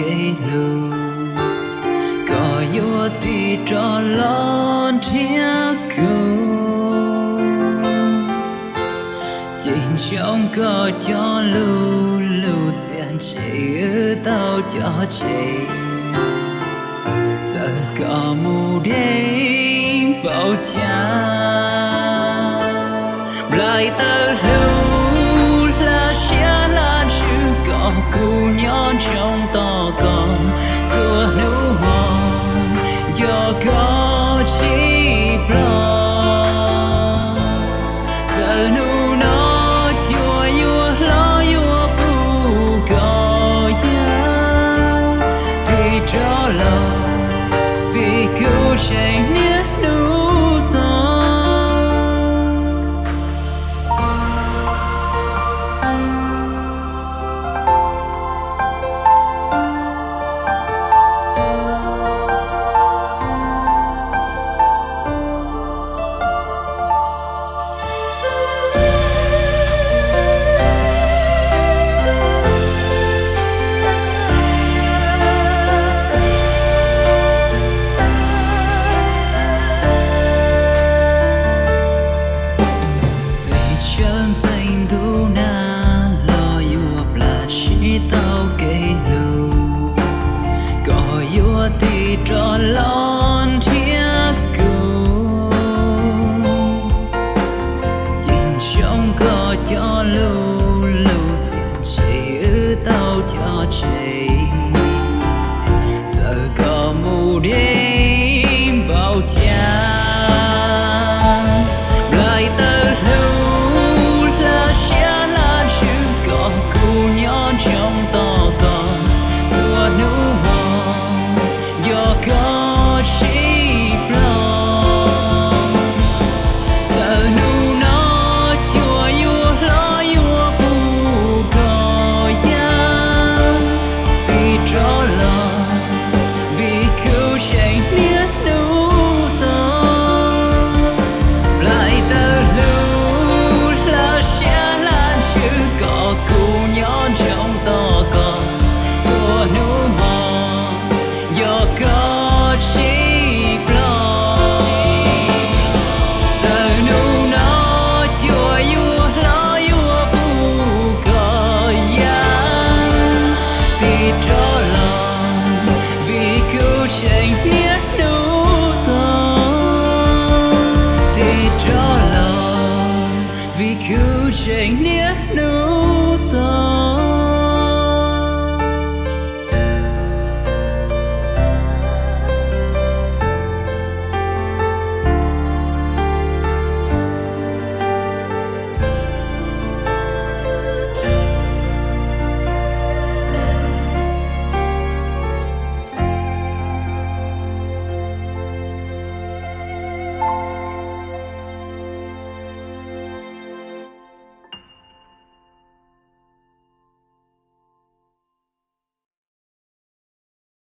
kev hlub, koj yuav tig rov los nrhiav kuv. Cim ntsoov koj cov lus, lub txiaj ntsim wb tau coj tseg. Txawm koj mus deb npaum cas, nplaim tawm hlub hla siab hla ntsws kom kuv nyob ntsoov tos koj. Txhua hnub hmo nco koj tsis ploj. Txawm hnub no cua yuav hlob yuav puv, koj yam tig rov los, vim kuv tseem niaj hnub tos. Pes tsawg ntxeev ntuj nag los yuav plam tsis tau kev hlub, koj yuav tig rov los nrhiav kuv. Cim ntsoov koj cov lus, lub txiaj ntsim wb tau coj tseg. Txawm koj mus deb npaum cas, nplaim tawm hlub hla siab hla ntsws kom kuv nyob ntsoov tos koj. Txhua hnub hmo nco koj tsis ploj. Txawm hnub no cua yuav hlob yuav puv, koj yam tig rov los, vim kuv tseem niaj hnub tos. Nplaim tawm hlub hla siab hla ntsws kom kuv nyob ntsoov tos koj. Txhua hnub hmo nco koj tsis ploj. Txawm hnub no cua yuav hlob yuav puv, koj yam tig rov los, vim kuv tseem